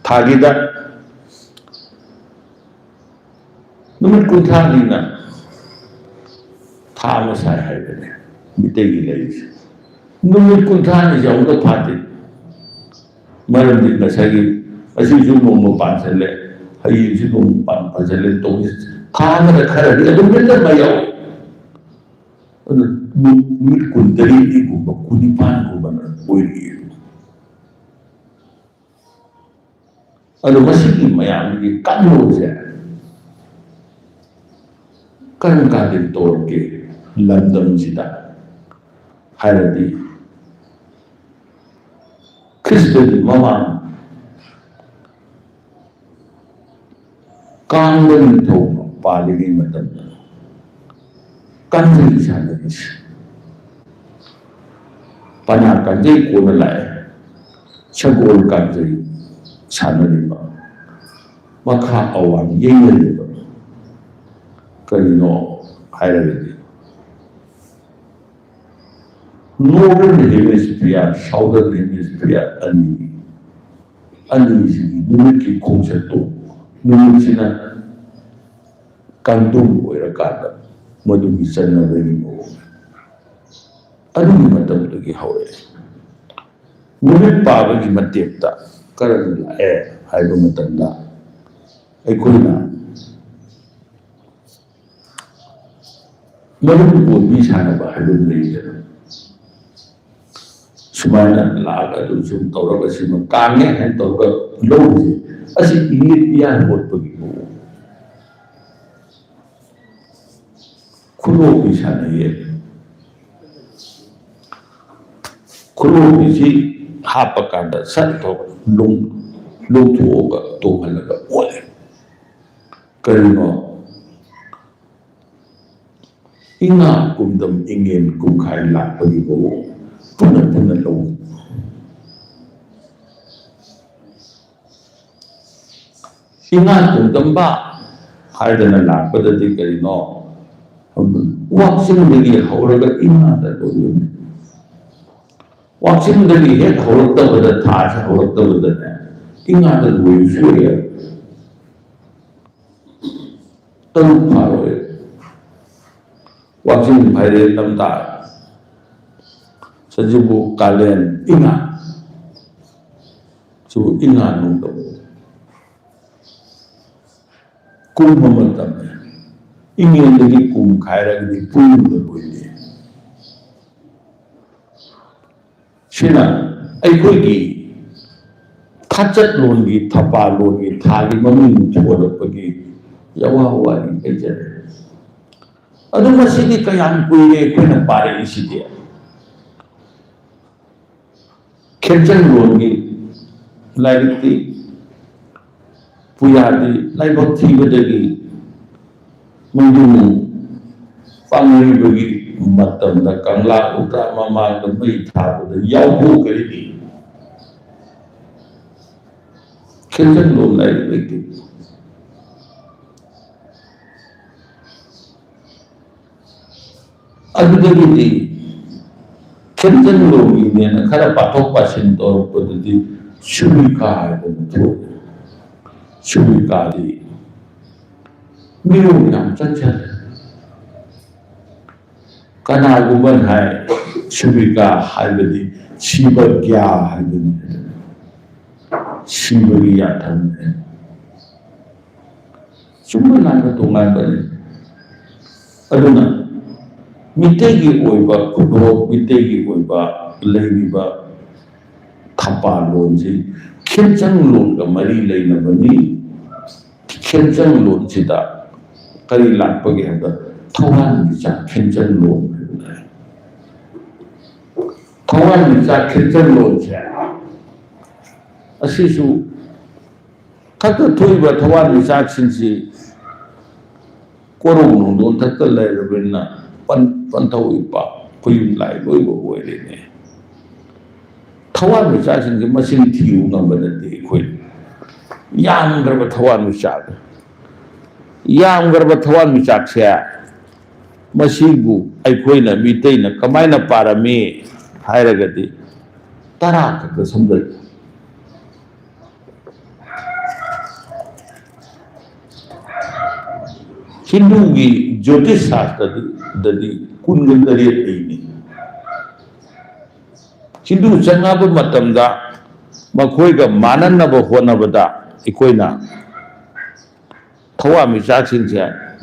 ꯊꯥꯒꯤꯗ ꯅꯨꯃꯤꯠ ꯀꯨꯟꯊ꯭ꯔꯥꯅꯤꯅ ꯊꯥ ꯑꯃ ꯁꯥꯏ ꯍꯥꯏꯕꯅꯦ ꯃꯤꯇꯩꯒꯤ ꯂꯩꯁꯦ꯫ ꯅꯨꯃꯤꯠ ꯀꯨꯟꯊ꯭ꯔꯥꯅꯤꯁꯦ ꯑꯃꯨꯛꯀ ꯐꯥꯗꯦ꯫ ꯃꯔꯝꯗꯤ ꯉꯁꯥꯏꯒꯤ ꯉꯁꯤꯁꯨ ꯅꯣꯡꯃ ꯄꯥꯟꯁꯤꯜꯂꯦ, ꯍꯌꯦꯡꯁꯨ ꯅꯣꯡꯃ ꯄꯥꯟ ꯄꯥꯟꯁꯤꯜꯂꯦ ꯇꯧꯕꯁꯦ, ꯊꯥ ꯑꯃꯗ ꯈꯔꯗꯤ ꯑꯗꯨꯝ ꯃꯤꯠꯇ ꯃꯩ ꯌꯥꯎꯋꯦ꯫ ꯑꯗꯨ ꯅꯨꯃꯤꯠ ꯀꯨꯟꯇꯔꯦꯠꯅꯤꯒꯨꯝꯕ ꯀꯨꯟꯅꯤꯄꯥꯟꯒꯨꯝꯕꯅ ꯑꯣꯏꯔꯤꯌꯦ꯫ ꯑꯗꯣ ꯃꯁꯤꯒꯤ ꯃꯌꯥꯝꯒꯤ ꯀꯥꯡꯂꯣꯟꯁꯦ ꯀꯔꯝ ꯀꯥꯟꯗꯒꯤ ꯇꯧꯔꯛꯀꯦ ꯂꯝꯗꯝꯁꯤꯗ ꯍꯥꯏꯔꯗꯤ, ꯈ꯭ꯔꯤꯁꯇꯒꯤ ꯃꯃꯥꯡ ꯀꯥꯡꯕ ꯅꯤꯡꯊꯧ ꯄꯥꯜꯂꯤꯉꯩ ꯃꯇꯝꯗ ꯀꯥꯡꯖꯩ ꯁꯥꯟꯅꯔꯤꯁꯦ꯫ ꯄꯅꯥ ꯀꯥꯡꯖꯩ ꯀꯣꯟꯅ ꯂꯥꯛꯑꯦ꯫ ꯁꯒꯣꯜ ꯀꯥꯡꯖꯩ ꯁꯥꯟꯅꯔꯤꯕ, ꯃꯈꯥ ꯑꯋꯥꯡ ꯌꯩꯅꯔꯤꯕ ꯀꯔꯤꯅꯣ ꯍꯥꯏꯔꯒꯗꯤ, Northern Hemisphere, Southern Hemisphere ꯑꯅꯤ, ꯑꯅꯤꯁꯤꯒꯤ ꯅꯨꯃꯤꯠꯀꯤ ꯈꯣꯡꯆꯠꯇꯣ, ꯅꯨꯃꯤꯠꯁꯤꯅ ꯀꯥꯡꯗꯨꯝ ꯑꯣꯏꯔꯀꯥꯟꯗ ꯃꯗꯨꯒꯤ ꯆꯠꯅꯕꯒꯤ ꯃꯑꯣꯡ ꯑꯗꯨꯒꯤ ꯃꯇꯝꯗꯨꯒꯤ ꯍꯧꯔꯛꯑꯦ꯫ ꯅꯨꯃꯤꯠ ꯄꯥꯕꯒꯤ ꯃꯇꯦꯛꯇ ꯀꯔꯝꯅ ꯂꯥꯛꯑꯦ ꯍꯥꯏꯕ ꯃꯇꯝꯗ, ꯑꯩꯈꯣꯏꯅ ꯃꯔꯨꯝ ꯀꯣꯟꯕꯤ ꯁꯥꯟꯅꯕ ꯍꯥꯏꯕ ꯑꯃ ꯂꯩꯗꯅ, ꯁꯨꯃꯥꯏꯅ ꯂꯥꯛꯑꯒ ꯑꯗꯨꯝ ꯁꯨꯝ ꯇꯧꯔꯒ ꯁꯤꯃ ꯀꯥꯡꯉꯦ ꯍꯥꯏꯅ ꯇꯧꯔꯒ ꯂꯧꯕꯁꯦ, ꯑꯁꯤ ꯏꯌꯦꯠ ꯏꯌꯥꯟ ꯑꯣꯠꯄꯒꯤ ꯃꯑꯣꯡ꯫ ꯈꯨꯂꯣꯛꯄꯤ ꯁꯥꯟꯅꯩꯌꯦ꯫ ꯈꯨꯂꯣꯛꯄꯤꯁꯤ ꯍꯥꯞꯄ ꯀꯥꯟꯗ ꯁꯠ ꯇꯧ ꯂꯣꯡ-, ꯂꯣꯡꯊꯣꯛꯑꯒ ꯇꯣꯡꯍꯜꯂꯒ ꯑꯣꯠꯂꯦ꯫ ꯀꯔꯤꯅꯣ? ꯏꯉꯥ ꯀꯨꯝꯗꯝ ꯏꯉꯦꯟ ꯀꯨꯝꯈꯥꯏ ꯂꯥꯛꯄꯒꯤ ꯃꯑꯣꯡ ꯄꯨꯟꯅ ꯄꯨꯟꯅ ꯂꯧ꯫ ꯏꯉꯥ ꯀꯨꯝꯗꯝꯕ ꯍꯥꯏꯗꯅ ꯂꯥꯛꯄꯗꯗꯤ ꯀꯔꯤꯅꯣ? ꯋꯥꯛꯆꯤꯡꯗꯒꯤ ꯍꯧꯔꯒ ꯏꯉꯥꯗ ꯂꯣꯏꯕꯅꯤ꯫ ꯋꯥꯛꯆꯤꯡꯗꯒꯤ ꯍꯦꯛ ꯍꯧꯔꯛꯇꯕꯗ, ꯊꯥꯁꯦ ꯍꯧꯔꯛꯇꯕꯗꯅꯦ, ꯏꯉꯥꯗ ꯂꯣꯏꯕꯁꯨ ꯂꯩꯌꯦ꯫ ꯇꯔꯨꯛ ꯐꯥꯔꯣꯏ꯫ ꯋꯥꯛꯆꯤꯡ, ꯐꯥꯏꯔꯦꯟ, ꯂꯝꯇꯥ, ꯁꯖꯤꯕꯨ, ꯀꯥꯂꯦꯟ, ꯏꯉꯥ꯫ ꯁꯤꯕꯨ ꯏꯉꯥ ꯅꯣꯡꯗꯝ꯫ ꯀꯨꯝꯕ ꯃꯇꯝꯗ ꯏꯉꯦꯟꯗꯒꯤ ꯀꯨꯝ ꯈꯥꯏꯔꯒꯗꯤ ꯄꯨꯡꯗ ꯂꯣꯏꯗꯦ꯫ ꯁꯤꯅ ꯑꯩꯈꯣꯏꯒꯤ ꯊꯥꯆꯠꯂꯣꯟꯒꯤ, ꯊꯄꯥꯂꯣꯟꯒꯤ ꯊꯥꯒꯤ ꯃꯃꯤꯡ ꯊꯣꯜꯂꯛꯄꯒꯤ ꯌꯥꯋꯥ ꯋꯥꯔꯤ ꯂꯩꯖꯔꯦ꯫ ꯑꯗꯨ ꯃꯁꯤꯗꯤ ꯀꯌꯥꯝ ꯀꯨꯏꯔꯦ ꯑꯩꯈꯣꯏꯅ ꯄꯥꯔꯛꯏꯁꯤꯗꯤ? ꯈꯦꯟꯖꯪꯂꯣꯟꯒꯤ ꯂꯥꯏꯔꯤꯛꯇꯤ ꯄꯨꯌꯥꯗꯤ ꯂꯥꯏꯕꯛ ꯊꯤꯕꯗꯒꯤ ꯃꯣꯏꯗꯨ ꯄꯥꯡꯂꯩꯕꯒꯤ ꯃꯇꯝꯗ ꯀꯪꯂꯥ ꯎꯇ꯭ꯔꯥ ꯃꯃꯥꯡꯗ ꯃꯩ ꯊꯥꯕꯗ ꯌꯥꯎꯊꯣꯛꯈ꯭ꯔꯤꯅꯤ꯫ ꯈꯦꯟꯖꯪꯂꯣꯟ ꯂꯥꯏꯔꯤꯛ ꯂꯩꯇꯦ꯫ ꯑꯗꯨꯗꯒꯤꯗꯤ ꯈꯦꯟꯖꯪꯂꯣꯟꯒꯤꯅꯦꯅ ꯈꯔ ꯄꯥꯊꯣꯛ ꯄꯥꯁꯤꯟ ꯇꯧꯔꯛꯄꯗꯗꯤ ꯁꯨꯕꯤꯀꯥ ꯍꯥꯏꯗꯅ ꯊꯣꯛꯑꯦ꯫ ꯁꯨꯕꯤꯀꯥꯗꯤ ꯃꯤꯔꯣꯜ ꯌꯥꯝ ꯆꯠꯆꯔꯦ꯫ ꯀꯅꯥꯒꯨꯝꯕꯅ ꯍꯥꯏ, ꯁꯨꯕꯤꯀꯥ ꯍꯥꯏꯕꯗꯤ ꯁꯤꯕꯒ꯭ꯌꯥ ꯍꯥꯏꯕꯅꯤ꯫ ꯁꯤꯕꯒꯤ ꯌꯥꯊꯪꯅꯦ꯫ ꯆꯨꯝꯕ ꯂꯥꯟꯕ ꯇꯣꯉꯥꯟꯕꯅꯤ꯫ ꯑꯗꯨꯅ ꯃꯤꯇꯩꯒꯤ ꯑꯣꯏꯕ ꯈꯨꯗꯣꯜ, ꯃꯤꯇꯩꯒꯤ ꯑꯣꯏꯕ ꯂꯩꯔꯤꯕ ꯊꯄꯥꯜ ꯂꯣꯟꯁꯤ ꯈꯦꯟꯆꯪ ꯂꯣꯟꯒ ꯃꯔꯤ ꯂꯩꯅꯕꯅꯤ꯫ ꯈꯦꯟꯆꯪ ꯂꯣꯟꯁꯤꯗ ꯀꯔꯤ ꯂꯥꯛꯄꯒꯦ ꯍꯥꯏꯕꯗ ꯊꯋꯥꯟꯃꯤꯆꯥꯛ ꯈꯦꯟꯆꯪ ꯂꯣꯟ ꯍꯥꯏꯕ ꯂꯩ꯫ ꯊꯋꯥꯟꯃꯤꯆꯥꯛ ꯈꯦꯟꯆꯪ ꯂꯣꯟꯁꯦ ꯑꯁꯤꯁꯨ ꯊꯛꯇ ꯊꯣꯛꯏꯕ ꯊꯋꯥꯟꯃꯤꯆꯥꯛꯁꯤꯡꯁꯤ ꯀꯣꯔꯧ ꯅꯣꯡꯗꯣꯟ ꯊꯛꯇ ꯂꯩꯔꯕꯅꯤꯅ ꯄꯟ-, ꯄꯟꯊꯧ ꯏꯄꯥ ꯈꯨꯌꯨꯝ ꯂꯥꯏ ꯂꯣꯏꯕ ꯑꯣꯏꯔꯦꯅꯦ꯫ ꯊꯋꯥꯟꯃꯤꯆꯥꯛꯁꯤꯡꯁꯤ ꯃꯁꯤꯡ ꯊꯤꯕ ꯉꯝꯕ ꯅꯠꯇꯦ ꯑꯩꯈꯣꯏ꯫ ꯌꯥꯝꯈ꯭ꯔꯕ ꯊꯋꯥꯟꯃꯤꯆꯥꯛ, ꯌꯥꯝꯈ꯭ꯔꯕ ꯊꯋꯥꯟꯃꯤꯆꯥꯛꯁꯦ ꯃꯁꯤꯕꯨ ꯑꯩꯈꯣꯏꯅ, ꯃꯤꯇꯩꯅ ꯀꯃꯥꯏꯅ ꯄꯥꯔꯝꯃꯤ ꯍꯥꯏꯔꯒꯗꯤ ꯇꯔꯥ ꯈꯛꯇ ꯁꯝꯖꯜꯂꯤ꯫ ꯍꯤꯟꯗꯨꯒꯤ ꯖ꯭ꯌꯣꯇꯤꯁ ꯁꯥꯁꯇ꯭ꯔꯗꯗꯤ ꯀꯨꯟꯒ ꯇꯔꯦꯠ ꯂꯩꯅꯤ꯫ ꯍꯤꯟꯗꯨ ꯆꯪꯉꯛꯄ ꯃꯇꯝꯗ ꯃꯈꯣꯏꯒ ꯃꯥꯟꯅꯅꯕ ꯍꯣꯠꯅꯕꯗ ꯑꯩꯈꯣꯏꯅ ꯊꯋꯥꯟꯃꯤꯆꯥꯛꯁꯤꯡꯁꯦ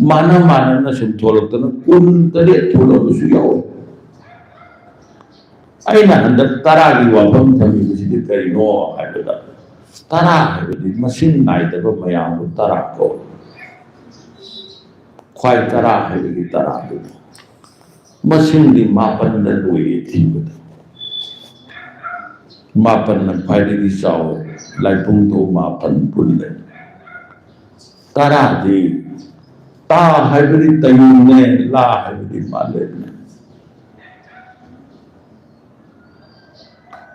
ꯃꯥꯟꯅ ꯃꯥꯟꯅꯅ ꯁꯨꯝ ꯊꯣꯛꯂꯛꯇꯅ ꯀꯨꯟ ꯇꯔꯦꯠ ꯊꯣꯛꯂꯛꯄꯁꯨ ꯌꯥꯎꯏ꯫ ꯑꯩꯅ ꯍꯟꯗꯛ ꯇꯔꯥꯒꯤ ꯋꯥꯐꯝ ꯊꯝꯃꯤꯕꯁꯤꯗꯤ ꯀꯔꯤꯅꯣ ꯍꯥꯏꯕꯗ, ꯇꯔꯥ ꯍꯥꯏꯕꯗꯤ ꯃꯁꯤꯡ ꯅꯥꯏꯗꯕ ꯃꯌꯥꯝꯕꯨ ꯇꯔꯥ ꯀꯧꯏ꯫ ꯈ꯭ꯋꯥꯏ ꯇꯔꯥ ꯍꯥꯏꯕꯗꯤ ꯇꯔꯥꯗꯨꯅꯤ꯫ ꯃꯁꯤꯡꯗꯤ ꯃꯥꯄꯟꯗ ꯂꯣꯏꯌꯦ ꯊꯤꯕꯗ꯫ ꯃꯥꯄꯟꯅ ꯈ꯭ꯋꯥꯏꯗꯒꯤ ꯆꯥꯎꯋꯦ꯫ ꯂꯥꯏꯄꯨꯡꯊꯧ ꯃꯥꯄꯟ ꯄꯨꯜꯂꯦ꯫ ꯇꯔꯥꯗꯤ, ꯇꯥ ꯍꯥꯏꯕꯗꯤ ꯇꯌꯨꯡꯅꯦ, ꯂꯥ ꯍꯥꯏꯕꯗꯤ ꯃꯥꯂꯦꯝꯅꯦ꯫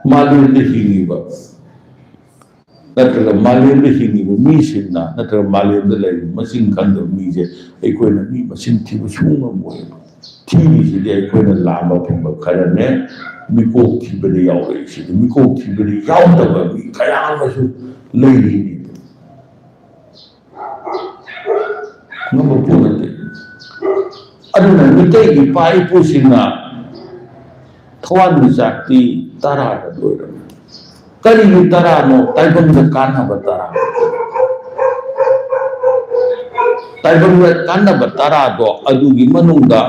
ꯃꯥꯂꯦꯝꯗ ꯍꯤꯡꯉꯤꯕ ꯅꯠꯇ꯭ꯔꯒ ꯃꯥꯂꯦꯝꯗ ꯍꯤꯡꯉꯤꯕ ꯃꯤꯁꯤꯡꯅ ꯅꯠꯇ꯭ꯔꯒ ꯃꯥꯂꯦꯝꯗ ꯂꯩꯔꯤꯕ ꯃꯁꯤꯡ ꯈꯪꯗꯕ ꯃꯤꯁꯦ ꯑꯩꯈꯣꯏꯅ ꯃꯤ ꯃꯁꯤꯡ ꯊꯤꯕ ꯁꯨꯡꯉꯝ ꯉꯝꯃꯣꯏꯕ꯫ ꯊꯤꯔꯤꯁꯤꯗꯤ ꯑꯩꯈꯣꯏꯅ ꯂꯥꯝꯕ ꯐꯪꯕ ꯈꯔꯅꯦ, ꯃꯤꯀꯣꯛ ꯊꯤꯕꯗ ꯌꯥꯎꯔꯛꯏꯁꯤꯗꯤ꯫ ꯃꯤꯀꯣꯛ ꯊꯤꯕꯗ ꯌꯥꯎꯗꯕ ꯃꯤ ꯀꯌꯥ ꯑꯃꯁꯨ ꯂꯩꯔꯤꯅꯦꯕ꯫ ꯉꯝꯕ ꯄꯣꯠ ꯅꯠꯇꯦ꯫ ꯑꯗꯨꯅ ꯃꯤꯇꯩꯒꯤ ꯏꯄꯥ ꯏꯄꯨꯁꯤꯡꯅ ꯊꯋꯥꯟꯃꯤꯆꯥꯛꯇꯤ ꯇꯔꯥꯗ ꯂꯣꯏꯔꯝꯃꯤ꯫ ꯀꯔꯤꯒꯤ ꯇꯔꯥꯅꯣ? ꯇꯥꯏꯕꯪꯗ ꯀꯥꯟꯅꯕ ꯇꯔꯥ꯫ ꯇꯥꯏꯕꯪꯗ ꯀꯥꯟꯅꯕ ꯇꯔꯥꯗꯣ, ꯑꯗꯨꯒꯤ ꯃꯅꯨꯡꯗ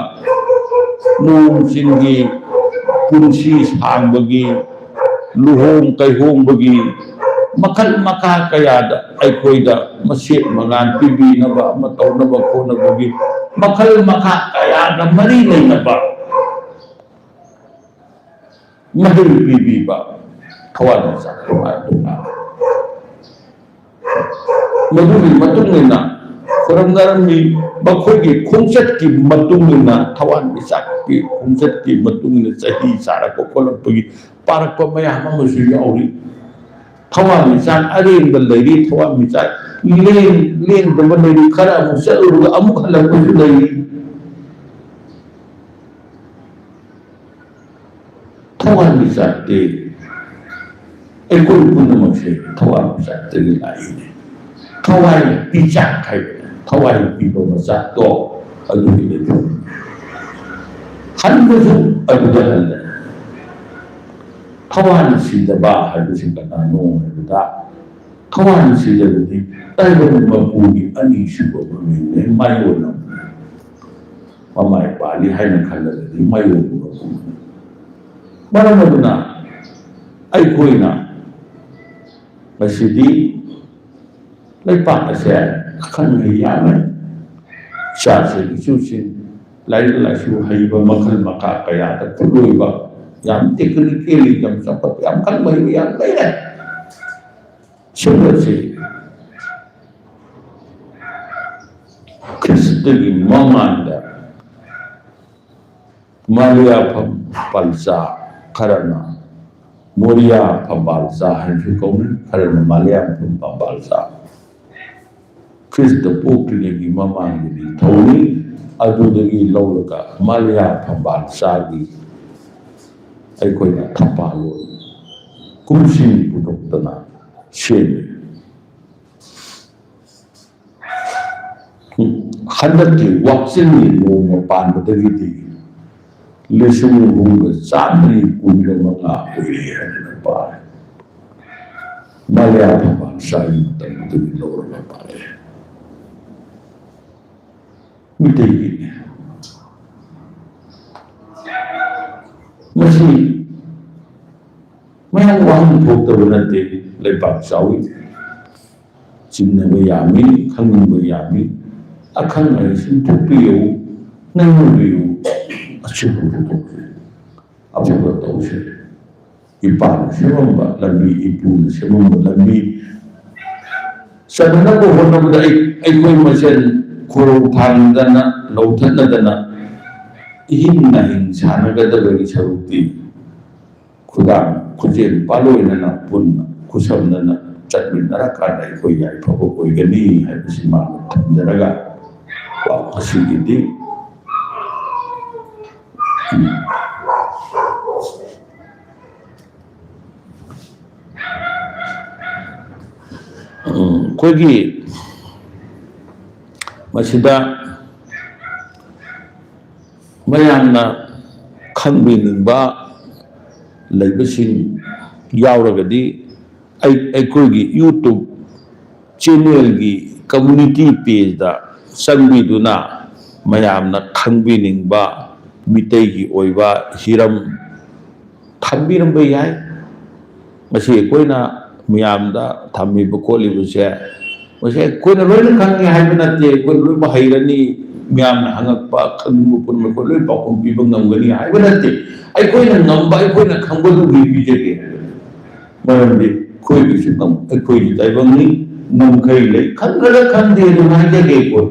ꯅꯣꯡ ꯆꯤꯡꯒꯤ ꯄꯨꯟꯁꯤ ꯁꯥꯡꯕꯒꯤ, ꯂꯨꯍꯣꯡ ꯀꯩꯍꯣꯡꯕꯒꯤ, ꯃꯈꯜ ꯃꯈꯥ ꯀꯌꯥꯗ ꯑꯩꯈꯣꯏꯗ ꯃꯁꯦꯠ ꯃꯉꯥꯟ ꯄꯤꯕꯤꯅꯕ, ꯑꯃ ꯇꯧꯅꯕ ꯈꯣꯠꯅꯕꯒꯤ ꯃꯈꯜ ꯃꯈꯥ ꯀꯌꯥꯒ ꯃꯔꯤ ꯂꯩꯅꯕ ꯃꯍꯩ ꯄꯤꯕꯤꯕ ꯊꯋꯥꯟꯃꯤꯆꯥꯛ ꯇꯣꯉꯥꯟ ꯇꯣꯉꯥꯟ꯫ ꯃꯗꯨꯒꯤ ꯃꯇꯨꯡ ꯏꯟꯅ ꯈꯨꯔꯨꯝꯅꯔꯝꯃꯤ꯫ ꯃꯈꯣꯏꯒꯤ ꯈꯣꯡꯆꯠꯀꯤ ꯃꯇꯨꯡ ꯏꯟꯅ, ꯊꯋꯥꯟꯃꯤꯆꯥꯛꯀꯤ ꯈꯣꯡꯆꯠꯀꯤ ꯃꯇꯨꯡ ꯏꯟꯅ ꯆꯍꯤ ꯆꯥꯔꯛꯄ ꯈꯣꯠꯂꯛꯄꯒꯤ ꯄꯥꯔꯛꯄ ꯃꯌꯥꯝ ꯑꯃꯁꯨ ꯌꯥꯎꯔꯤ꯫ ꯊꯋꯥꯟꯃꯤꯆꯥꯛ ꯑꯔꯦꯡꯕ ꯂꯩꯔꯤ, ꯊꯋꯥꯟꯃꯤꯆꯥꯛ ꯂꯦꯡ-, ꯂꯦꯡꯗꯕ ꯂꯩꯔꯤ, ꯈꯔ ꯑꯃꯨꯛ ꯆꯠꯂꯨꯔꯒ ꯑꯃꯨꯛ ꯍꯜꯂꯛꯄꯁꯨ ꯂꯩꯔꯤ꯫ ꯊꯋꯥꯟꯃꯤꯆꯥꯛꯇꯤ ꯑꯩꯈꯣꯏ ꯄꯨꯝꯅꯃꯛꯁꯦ ꯊꯋꯥꯟꯃꯤꯆꯥꯛꯇꯒꯤ ꯂꯥꯛꯏꯅꯦ꯫ ꯊꯋꯥꯟꯃꯤꯆꯥꯛ ꯍꯥꯏꯕꯅꯦ꯫ ꯊꯋꯥꯏ ꯄꯤꯕ ꯃꯆꯥꯛꯇꯣ ꯑꯗꯨꯒꯤ ꯂꯩꯐꯝ꯫ ꯍꯟꯕꯁꯨ ꯑꯗꯨꯗ ꯍꯜꯂꯦ꯫ ꯊꯋꯥꯏ ꯁꯤꯗꯕ ꯍꯥꯏꯕꯁꯤ ꯀꯅꯥꯅꯣ ꯍꯥꯏꯕꯗ, ꯊꯋꯥꯏ ꯁꯤꯗꯕꯗꯤ ꯇꯥꯏꯕꯪ ꯃꯄꯨꯒꯤ ꯑꯅꯤꯁꯨꯕ ꯃꯃꯤꯡꯅꯦ, ꯃꯥꯏꯑꯣꯟꯅꯕꯅꯦ꯫ ꯃꯃꯥꯏ ꯄꯥꯜꯂꯤ ꯍꯥꯏꯅ ꯈꯜꯂꯒꯗꯤ ꯃꯥꯏꯑꯣꯟꯕ ꯃꯄꯨꯅꯤ꯫ ꯃꯔꯝ ꯑꯗꯨꯅ ꯑꯩꯈꯣꯏꯅ ꯉꯁꯤꯗꯤ ꯂꯩꯄꯥꯛ ꯑꯁꯦ ꯑꯈꯪ ꯑꯍꯩ ꯌꯥꯝꯃꯦ꯫ ꯏꯆꯥꯁꯤꯡ ꯏꯁꯨꯁꯤꯡ ꯂꯥꯏꯔꯤꯛ ꯂꯥꯏꯁꯨ ꯍꯩꯕ ꯃꯈꯜ ꯃꯈꯥ ꯀꯌꯥꯗ ꯈꯨꯠꯂꯣꯏꯕ, ꯌꯥꯝ technically ꯌꯥꯝ ꯆꯥꯎꯈꯠꯄ, ꯌꯥꯝ ꯈꯪꯕ ꯍꯩꯕ ꯌꯥꯝ ꯂꯩꯔꯦ꯫ ꯁꯤꯒꯨꯝꯕꯁꯤ ꯈ꯭ꯔꯤꯁꯇꯒꯤ ꯃꯃꯥꯡꯗ ꯃꯥꯂꯤꯌꯥ ꯐꯝ-, ꯄꯥꯜꯆꯥ, ꯈꯔꯅ ꯃꯣꯔꯤꯌꯥ ꯐꯝꯕꯥꯜꯆꯥ ꯍꯥꯏꯅꯁꯨ ꯀꯧꯅꯩ, ꯈꯔꯅ ꯃꯥꯂꯤꯌꯥ ꯐꯝꯕꯥꯜꯆꯥ꯫ ꯈ꯭ꯔꯤꯁꯇ ꯄꯣꯛꯇ꯭ꯔꯤꯉꯩꯒꯤ ꯃꯃꯥꯡꯒꯤ ꯅꯤꯡꯊꯧꯅꯤ꯫ ꯑꯗꯨꯗꯒꯤ ꯂꯧꯔꯒ ꯃꯥꯂꯤꯌꯥ ꯐꯝꯕꯥꯜꯆꯥꯒꯤ ꯑꯩꯈꯣꯏꯅ ꯊꯝꯕꯥꯜꯂꯣꯟ ꯀꯨꯝꯁꯤꯡ ꯄꯨꯊꯣꯛꯇꯅ ꯁꯦꯝꯃꯤ꯫ ꯍꯟꯗꯛꯀꯤ ꯋꯥꯛꯆꯤꯡꯒꯤ ꯅꯣꯡꯃ ꯄꯥꯟꯕꯗꯒꯤꯗꯤ ꯂꯤꯁꯤꯡ ꯑꯍꯨꯝꯒ ꯆꯥꯝꯃꯔꯤ ꯀꯨꯟꯒ ꯃꯉꯥ ꯑꯣꯏꯔꯦ ꯍꯥꯏꯗꯅ ꯄꯥꯔꯦ꯫ ꯃꯥꯂꯦ ꯐꯝꯕꯥꯜ ꯆꯥꯒꯤ ꯃꯇꯝꯗꯨꯗꯒꯤ ꯂꯧꯔꯒ ꯄꯥꯔꯦ꯫ ꯃꯤꯇꯩꯒꯤꯅꯦ꯫ ꯃꯁꯤ ꯃꯌꯥꯝ ꯋꯥꯍꯪ ꯊꯣꯛꯇꯕ ꯅꯠꯇꯦ꯫ ꯂꯩꯄꯥꯛ ꯆꯥꯎꯏ꯫ ꯆꯤꯡꯅꯕ ꯌꯥꯝꯃꯤ, ꯈꯪꯅꯤꯡꯕ ꯌꯥꯝꯃꯤ꯫ ꯑꯈꯪ ꯑꯍꯩꯁꯤꯡ ꯊꯣꯛꯄꯤꯌꯨ, ꯉꯥꯡꯅꯕꯤꯌꯨ, ꯑꯆꯨꯝꯕꯗꯨ ꯇꯧꯁꯤ, ꯑꯐꯕ ꯇꯧꯁꯤ꯫ ꯏꯄꯥꯅ ꯁꯦꯝꯃꯝꯕ ꯂꯝꯕꯤ, ꯏꯄꯨꯅ ꯁꯦꯝꯃꯝꯕ ꯂꯝꯕꯤ ꯆꯠꯅꯅꯕ ꯍꯣꯠꯅꯕꯗ ꯑꯩ, ꯑꯩꯈꯣꯏ ꯃꯁꯦꯟ ꯈꯨꯔꯧ ꯊꯥꯡꯗꯅ, ꯂꯧꯊꯠꯅꯗꯅ, ꯏꯍꯤꯡ ꯅꯥꯍꯤꯡ ꯁꯥꯟꯅꯒꯗꯕꯒꯤ ꯁꯔꯨꯛꯇꯤ ꯈꯨꯗꯥꯡ ꯈꯨꯖꯦꯟ ꯄꯥꯂꯣꯏꯅꯅ ꯄꯨꯟꯅ ꯈꯨꯠꯁꯝꯅꯅ ꯆꯠꯃꯤꯟꯅꯔꯀꯥꯟꯗ ꯑꯩꯈꯣꯏ ꯌꯥꯏꯐꯕ ꯑꯣꯏꯒꯅꯤ ꯍꯥꯏꯕꯁꯤ ꯃꯥꯅ ꯊꯝꯖꯔꯒ ꯋꯥ ꯉꯁꯤꯒꯤꯗꯤ ꯎꯝ, ꯑꯩꯈꯣꯏꯒꯤ ꯃꯁꯤꯗ ꯃꯌꯥꯝꯅ ꯈꯪꯕꯤꯅꯤꯡꯕ ꯂꯩꯕꯁꯤꯡ ꯌꯥꯎꯔꯒꯗꯤ, ꯑꯩ-, ꯑꯩꯈꯣꯏꯒꯤ YouTube ꯆꯦꯅꯦꯜꯒꯤ ꯀꯝꯃ꯭ꯌꯨꯅꯤꯇꯤ ꯄꯦꯖꯇ ꯆꯪꯕꯤꯗꯨꯅ ꯃꯌꯥꯝꯅ ꯈꯪꯕꯤꯅꯤꯡꯕ ꯃꯤꯇꯩꯒꯤ ꯑꯣꯏꯕ ꯍꯤꯔꯝ ꯊꯝꯕꯤꯔꯝꯕ ꯌꯥꯏ꯫ ꯃꯁꯤ ꯑꯩꯈꯣꯏꯅ ꯃꯤꯌꯥꯝꯗ ꯊꯝꯃꯤꯕ ꯈꯣꯠꯂꯤꯕꯁꯦ, ꯃꯁꯤ ꯑꯩꯈꯣꯏꯅ ꯂꯣꯏꯅ ꯈꯪꯉꯦ ꯍꯥꯏꯕ ꯅꯠꯇꯦ, ꯑꯩꯈꯣꯏꯅ ꯂꯣꯏꯅꯃꯛ ꯍꯩꯔꯅꯤ, ꯃꯤꯌꯥꯝꯅ ꯍꯪꯉꯛꯄ ꯈꯪꯅꯤꯡꯕ ꯄꯨꯝꯅꯃꯛ ꯑꯩꯈꯣꯏ ꯂꯣꯏ ꯄꯥꯎꯈꯨꯝ ꯄꯤꯕ ꯉꯝꯒꯅꯤ ꯍꯥꯏꯕ ꯅꯠꯇꯦ꯫ ꯑꯩꯈꯣꯏꯅ ꯉꯝꯕ, ꯑꯩꯈꯣꯏꯅ ꯈꯪꯕꯗꯨ ꯄꯤꯖꯒꯦ ꯍꯥꯏꯕꯅꯤ꯫ ꯃꯔꯝꯗꯤ ꯑꯩꯈꯣꯏꯒꯤꯁꯨ ꯉꯝ-, ꯑꯩꯈꯣꯏꯒꯤ ꯇꯥꯏꯕꯪꯅꯤ, ꯉꯝꯈꯩ ꯂꯩ, ꯈꯪꯈ꯭ꯔꯒ ꯈꯪꯗꯦ ꯑꯗꯨꯝ ꯍꯥꯏꯖꯒꯦ ꯑꯩꯈꯣꯏ꯫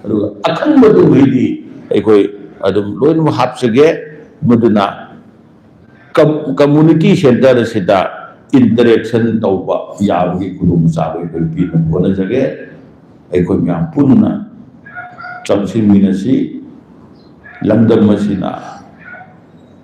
ꯑꯗꯨꯒ ꯑꯈꯪꯕꯗꯨ ꯃꯈꯩꯗꯤ ꯑꯩꯈꯣꯏ ꯑꯗꯨꯝ ꯂꯣꯏꯅꯃꯛ ꯍꯥꯞꯆꯒꯦ꯫ ꯃꯗꯨꯅ ꯀꯝ-, ꯀꯝꯃ꯭ꯌꯨꯅꯤꯇꯤ ꯁꯦꯟꯇꯔ ꯑꯁꯤꯗ ꯏꯟꯇꯔꯦꯛꯁꯟ ꯇꯧꯕ ꯌꯥꯕꯒꯤ ꯈꯨꯗꯣꯡꯆꯥꯕ ꯑꯩꯈꯣꯏ ꯄꯤꯅꯕ ꯍꯣꯠꯅꯖꯒꯦ꯫ ꯑꯩꯈꯣꯏ ꯃꯌꯥꯝ ꯄꯨꯟꯅ ꯆꯪꯁꯤꯟꯃꯤꯟꯅꯁꯤ꯫ ꯂꯝꯗꯝ ꯑꯁꯤꯅ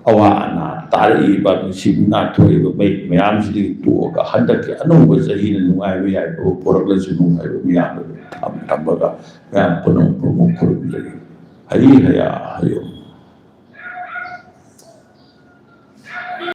ꯑꯋꯥ ꯑꯅꯥ ꯇꯥꯔꯛꯏꯕ, ꯃꯤꯁꯤꯡ ꯅꯥꯟꯊꯣꯛꯏꯕ ꯃꯩ ꯃꯌꯥꯝꯁꯤꯗꯒꯤ ꯇꯣꯛꯑꯒ ꯍꯟꯗꯛꯀꯤ ꯑꯅꯧꯕ ꯆꯍꯤꯅ ꯅꯨꯡꯉꯥꯏꯕ ꯌꯥꯏꯐꯕ ꯄꯨꯔꯛꯂꯁꯅꯨ ꯍꯥꯏꯕ ꯃꯤꯌꯥꯝꯗ ꯊꯝ-, ꯊꯝꯃꯒ ꯃꯌꯥꯝ ꯄꯨꯝꯅꯃꯛ ꯄꯨꯝꯅꯃꯛ ꯈꯨꯔꯨꯝꯖꯔꯤ꯫ ꯍꯔꯤ ꯍꯌꯥ ꯍꯌꯣꯝ꯫